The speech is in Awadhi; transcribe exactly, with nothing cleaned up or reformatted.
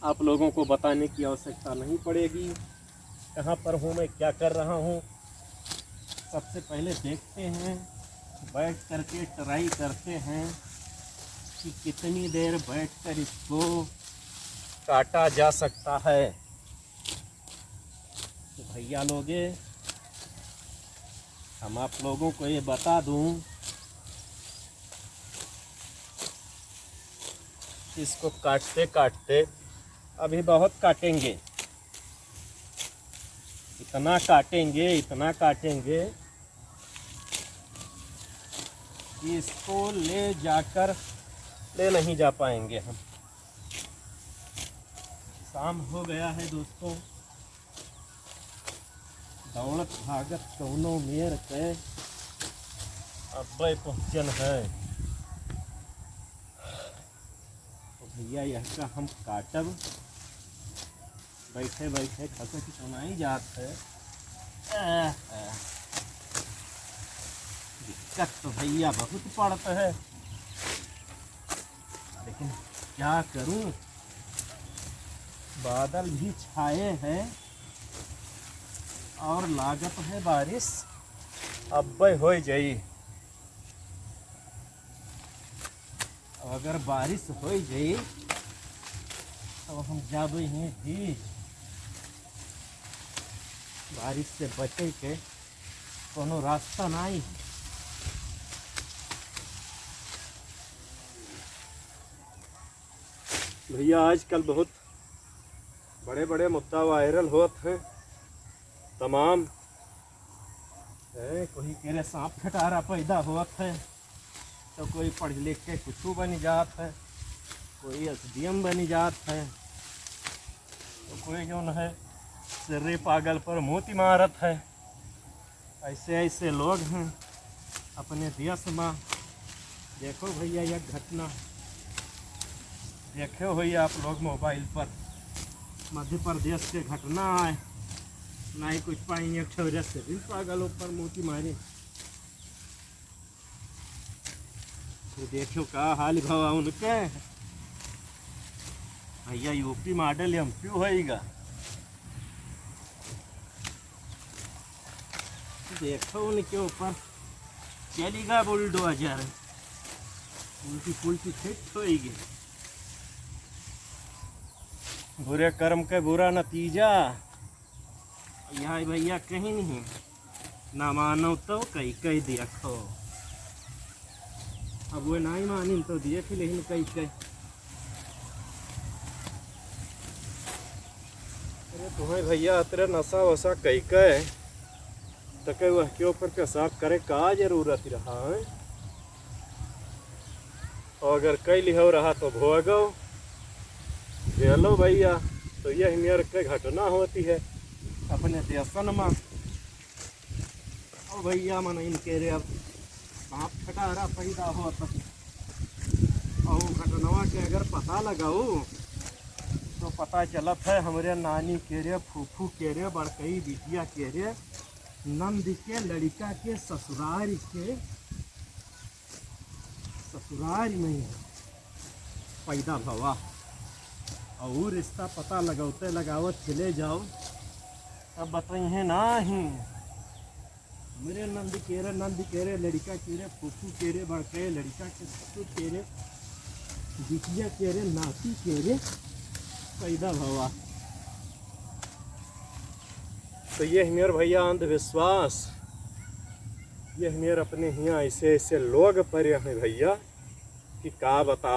आप लोगों को बताने की आवश्यकता नहीं पड़ेगी कहाँ पर हूँ मैं, क्या कर रहा हूँ। सबसे पहले देखते हैं, बैठ करके ट्राई करते हैं कि कितनी देर बैठकर इसको काटा जा सकता है। तो भैया लोगे, हम आप लोगों को ये बता दूं, इसको काटते काटते अभी बहुत काटेंगे, इतना काटेंगे, इतना काटेंगे कि इसको ले जाकर ले नहीं जा पाएंगे हम। शाम हो गया है दोस्तों, दौड़त भागत कौनो मेर के अब्बे पहुँचन है। तो भैया, यह का हम काटब, बैठे बैठे खसक सुनाई जात है। आह, आह। दिक्कत तो भैया बहुत पड़त है, लेकिन क्या करूं, बादल भी छाए हैं और लागत है बारिश अब्बे हो जाई। अब अगर बारिश हो जाई तो हम जाबे ही भीज। बारिश से बचे के कोनो रास्ता नहीं है। भैया, आजकल बहुत बड़े बड़े मुद्दा वायरल होत हैं। तमाम, ए, कोई केरे सांप खटारा पैदा होत है, तो कोई पढ़ लिख के कुछ बन जात है, कोई एसडीएम बन जात है, तो कोई जौन है सिर्रे पागल पर मोती मारत है। ऐसे ऐसे लोग हैं अपने देश में। देखो भैया, यह घटना देखे होई आप लोग मोबाइल पर, मध्य प्रदेश के घटना है। ना ही कुछ पाई, एक ठो रस से भी पागल ऊपर मोती मारे। तो देखो का हाल भवा उनके। भैया, यूपी मॉडल एमपी होइगा। देखो उनके ऊपर चलिगा बुलडोजर, उल्टी पुल्टी फिट होइगी। बुरे कर्म के बुरा नतीजा। यहाँ भैया कहीं नहीं, ना मानो तो कई कई देखो। अब वो नहीं मानिन तो देख लेहिन कई कई। अरे तुम्हें भैया, अतरे नशा वशा कई कई तके वह के ऊपर पेशाब करे का जरूरत रहा है? और अगर कई लिहो रहा तो भोगो, झेलो भैया। तो यह मेर के घटना होती है अपने देशन में। और भैया, मन इनके रे अब सांप खटारा पैदा होत है। और घटनवा के अगर पता लगाओ तो पता चलत है, हमरे नानी के रे, फूफू के रे, बड़कई बिटिया के रे, नंद के लड़िका के ससुरार के, ससुरार में पैदा भवा। और रिश्ता पता लगावते लगावत चले जाओ, तब बताइए नहीं। हमरे नंद के रे, नंद के रे, लड़िका के रे, फूफू के रे, बड़के लड़िका के, ससुर के रे, बिटिया के रे, नाती के रे पैदा भवा। तो ये हमार भैया अंधविश्वास, ये हमार अपने हियाँ ऐसे ऐसे लोग परे हैं भैया कि का बता।